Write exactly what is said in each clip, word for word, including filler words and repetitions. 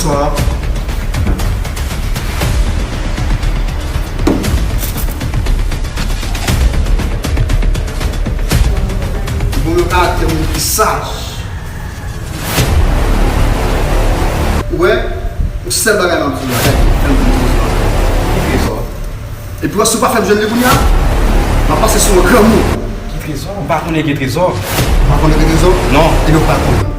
Swa. Bon, yo karaktè moun ki saj. Ou wè, yon sèl bagay m ap di w la, gade, fè m konn trezò. Ki trezò? Epi wè, si w pa fè m jwenn li kounye a, m ap pase sou yon granmoun. Ki trezò? M pa konnen gen trezò. Ou pa konnen gen trezò? Non. Ebyen, ou pa konnen.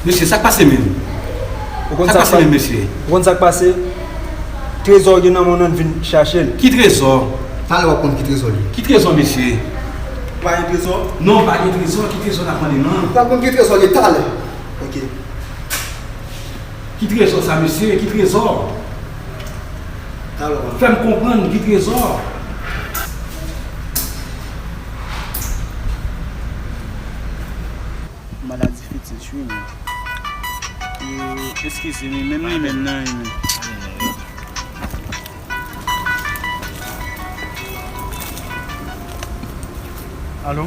Mesye, sa k pase menm? Ou konn sa k pase menm, mesye? Ou konn sa k pase? Trezò gen nan men w, n vin chache l. Ki trezò? Talè w ap konn ki trezò l ye. Ki trezò, mesye? Pa gen trezò? Non, pa gen trezò. Ki trezò n ap mande, non? W ap konn ki trezò l ye talè. Ok. Ki trezò sa, mesye? Ki trezò? Talè w ap konn. Fè m konprann ki trezò. Maladi fetich, wi, men. E, eskize m, menm li menm nan, wi, men. Alo?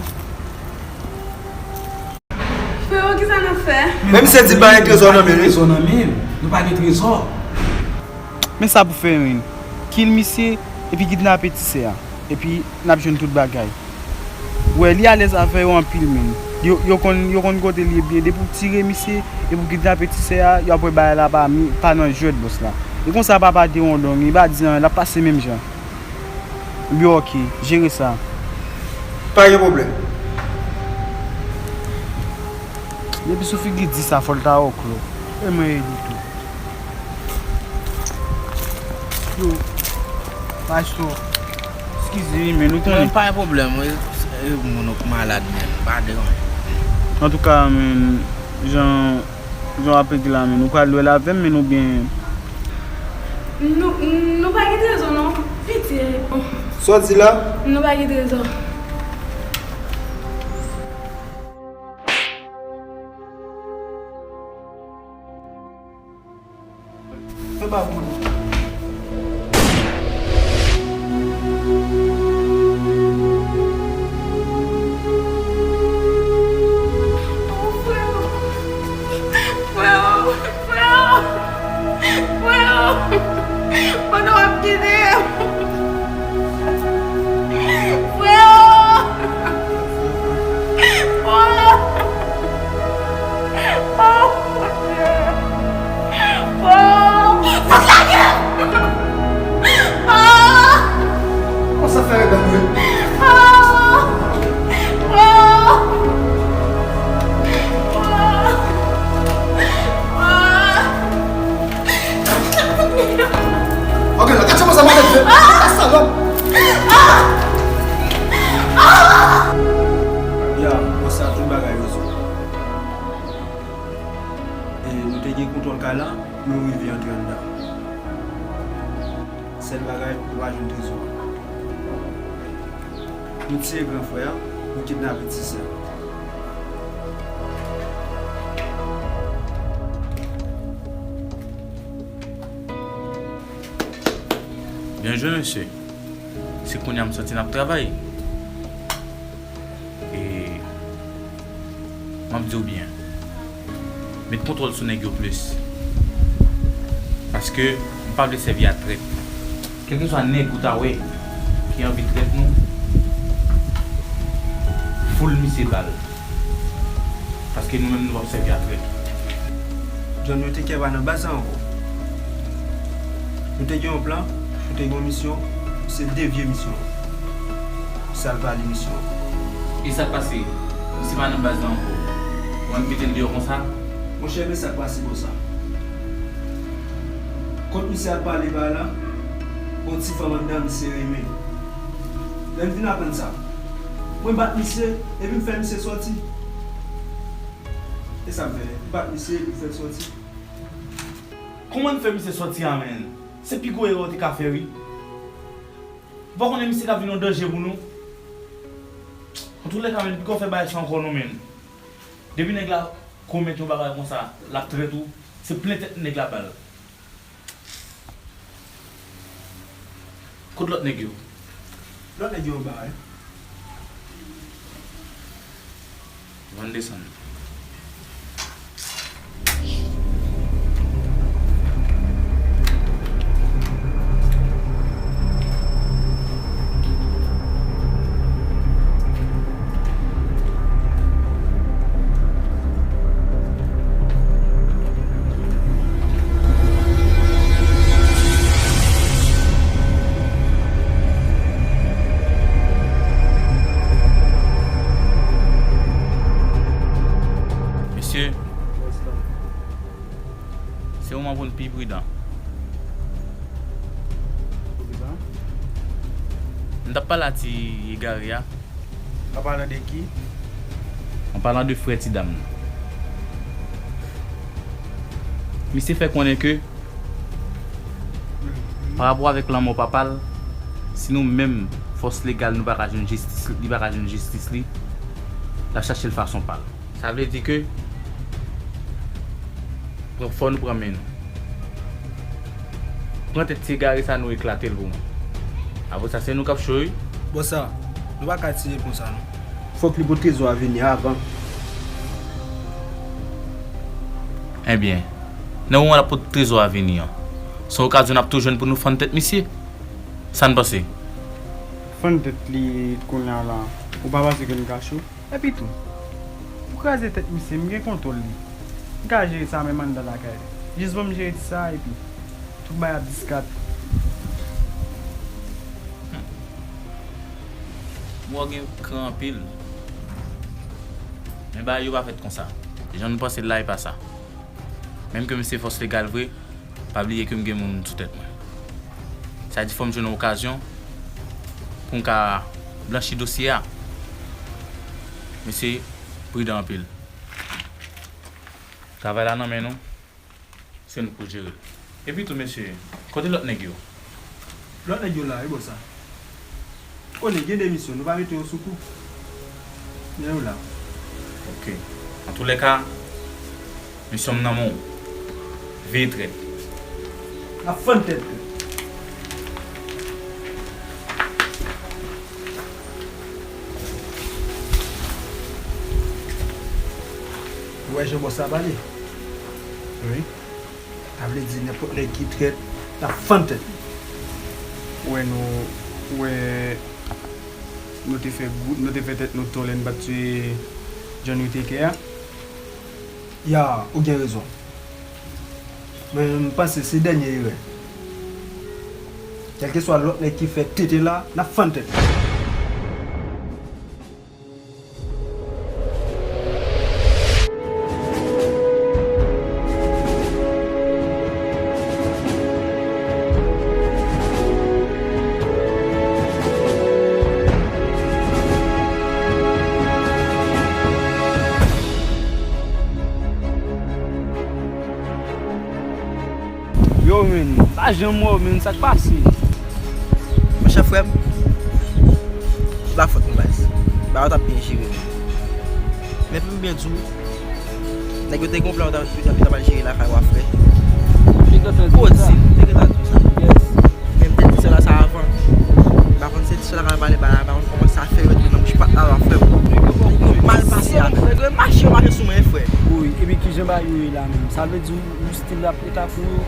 Freo, kisa n ap fè? Men misye di pa gen trezò nan men l, wi. Trezò nan men l. Nou pa gen trezò. Men sa pou fè, men. Kill misye, epi kidnape ti sè a. Epi n ap jwenn tout bagay. Wè, li alèz avè yo anpil, menm. Yo, yo konn, yo konn kote l ye byen. Depi w tire misye, epi w kidnape ti sè a, y ap wè bagay la pa mi-, pa nan jwèt, bòs la. E konsa, papa de wondong, li pa di anyen, l ap pase menm jan. Ebyen, ok, jere sa. Pa gen pwoblèm. Depi sou figi di sa, fò l ta oklo. E mwen ede tou. Yo, maestro, eskize wi, men nou konnen. Non, pa gen pwoblèm, wi. E, moun ou k malad, men, pa deranje. Antouka, men, jan, jan w ap regle la, men, ou pral dwèl avè m, men, oubyen? Nou, nou pa gen trezò, non. Pitié. Sa w di la? Nou pa gen trezò. Fè ba pou mwen. Freo! Freo! Freo! Freo! Kote w ap kite m? Freo! Oh! Oh, mon Dieu! Oh! Fòk lage! Oh! Kòman sa fè redan mwen? Oh! Oh! Oh! Oh! Ok, la, gade sa madanm fè. Ah! Sa salòp. Ah! Ah! Ya, konsa tout bagay rezoud. E nou te gen kontwòl kay la, nou rive antre anndan. Sèl bagay, nou pa jwenn trezò a. Nou tiye gran frè a, nou kidnape ti sè a. Byen jwe, mesye. Se kounye a m santi n ap travay. E m ap di w byen, met kontwòl sou nèg yo plis. Paske m pa vle sèvi a trèt. Kèlkeswa nèg ou ta wè ki anvi trèt nou, foul misye bal. Paske nou menm nou p ap sèvi a trèt. John, yo te kè pa nan baz la ankò. Nou te gen yon plan, nou te gen yon misyon, se devye misyon an. Misye al pale misyon an. E sa k pase? Misye pa nan baz la ankò. Ou annik mete l deyò konsa? Monchè, men sa k pase bò sa. Kot misye al pale ba la, gon ti fanm anndan misye renmen. Lè m vin aprann sa, mwen bat misye, epi m fè misye sòti. E sa m fè, m bat misye, epi m fè l sòti. Kòman n fè misye sòti a, menn? Se pi gwo erè w te ka fè, wi. Ou pa konnen misye ka vin yon danje pou nou? Antoulèka, menn, piko fè bagay sa ankò non, menn. Depi nèg la komèt yon bagay konsa, l ap trèt ou, se plen tèt nèg la ba l. Kot lòt nèg yo? Lòt nèg yo anba, wi. Van desann. Mesye, se moman pou n pi pridan. Poukisa? M t ap pale a ti egare a. An palan de ki? An palan de frè ti dam nan. Misye fè konnen ke, pa rapò avèk lanmò papa l, si nou menm, fòs legal, nou pa ka jwenn jistis, li pa ka jwenn jistis li, l ap chache l fason pa l. Sa vle di ke pran, fò nou pran men nou. Pran tèt ti egare sa, nou eklate l pou mwen. Apre sa, se nou k ap cho, wi. Bòs sa, nou pa ka tire l konsa, non. Fòk li pote trezò a vini avan. Ebyen, nan moman l ap pote trezò a vini an, se yon okazyon n ap tou jwenn pou nou fann tèt misye. Sa n panse? Fann tèt li kounye a la, ou pa panse ke n ka cho? Epi tou, pou kraze tèt misye, m gen kontwòl li. M ka jere sa menm anndan lakay la. Jis ban m jere ti sa, epi tout bagay ap diskat. Hmm. Mwen gen kran anpil. Men bagay yo pa fèt konsa. Jan nou panse l la, e pa sa. Menm ke m se fòs legal vre, pa bliye ke m gen moun sou tèt mwen. Sa di fò m jwenn yon okazyon pou m ka blanchi dosye a. Mesye, pridan anpil. Travay la nan men nou, se nou k pou jere l. Epi tou, mesye, kote lòt nèg yo? Lòt nèg yo la, wi, bòs sa. Konnen gen de misyon, nou pa mete yo sou kou. Men yo la. Ok. Antoulèka, misyon m nan men w. Veye trèt. N ap fann tèt tèt. Ou wè jan bòs sa pale? Wi. Sa vle di nenpòt nèg ki trèt, n ap fann tèt li. Ou wè nou, ou wè nou te fè gout, nou te fè tèt nou ton lè n pa t tiye John Whitaker a? Ya, ou gen rezon. Men m panse se dènye erè. Kèlkeswa lòt nèg ki fè tete la, n ap fann tèt li. Yo, menn, m pa janm wè w, menn, sa k pase? Monchè, frè m, se pa fòt mwen, baz. Bagay yo t ap byen jere, menn. Men pou m byen di w, nèg yo te gon plan, yo t ap, yo t ap al jere lakay w a, frè. Ou te gentan di sa. Ou te gentan di sa. Yes. Men m te di sa la, sa avan. M pa konn se di sa la k al pale ba la, m pa konn kòman sa fè yo tou nan bouch pat la, frè. Nèg yo mal pase a, nèg yo mache, yo mache sou mwen, frè. Wi, epi kijan bagay yo ye la menm? Sa vle di ou, ou still ap eta pou yo?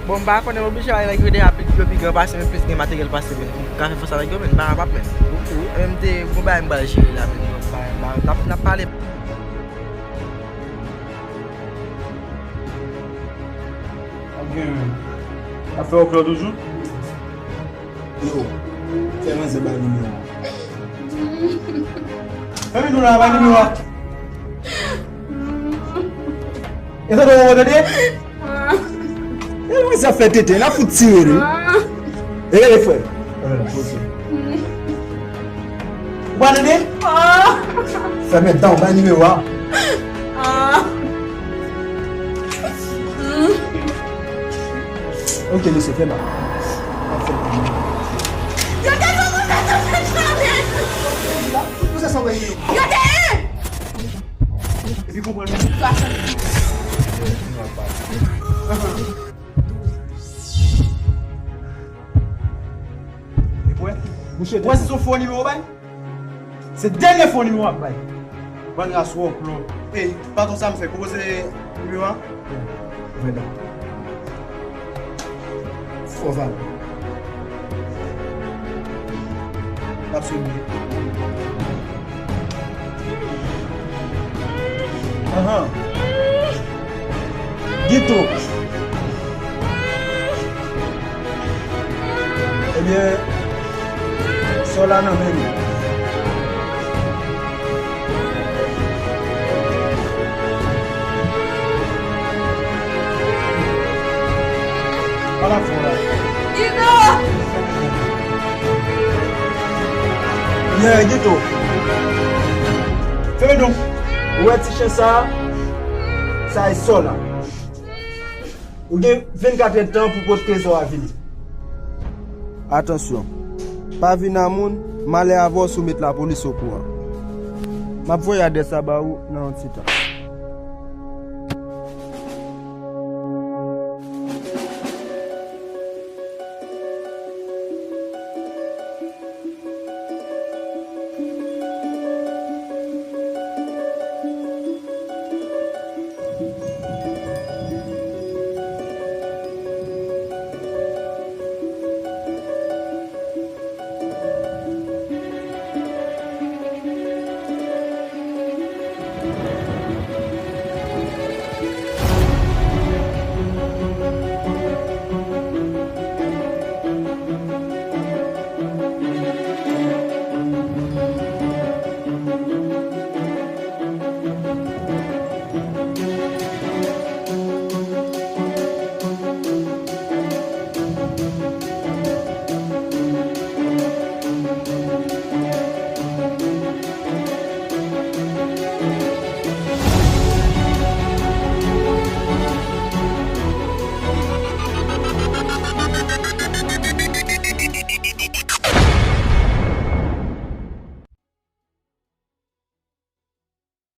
Bon, m pa konnen, m oblije ale nèg yo deja pi, yo pi gran pase m, plis gen materyèl pase m, m ka fè fas avèk yo, men m pa kapab, men. Oke. Menm te, gon bagay m pral jere la, men, m pa, m pa, n ap, n ap pale. Ap gen, ap fè oklo toujou? Yo, fè manzè bay nimewo a. Fè nimewo a, bay nimewo a. E sa w tande? E manzè ap fè tete, l ap fout tire li. E gade frè. Ou pa tande? Fèmen dan w, bay nimewo a. Ok, mesye, fè mal. Ap fè mal. Yo te Yo te yen! Epi konprann mwen. Epi wè, mouche, wè si se yon fo nimewo w bay. Se dènye fo nimewo w ap bay. Bann ras wòklò. Ey, patwon, sa m fè? Pwopoze nimewo a? Venda. Fò Val. L ap sone. Ahan. Gito. Ebyen, sò la nan men nou. Ala fò la. Gito! Yeah, Gito. Fè donk. Ou wè ti chen sa a? Sa e sò la. Ou gen vennkat èdtan pou pote trezò a vini. Atansyon. Pa vin a moun, malè avè w si w met lapolis okouran. M ap voye adrès la ba ou nan yon ti tan.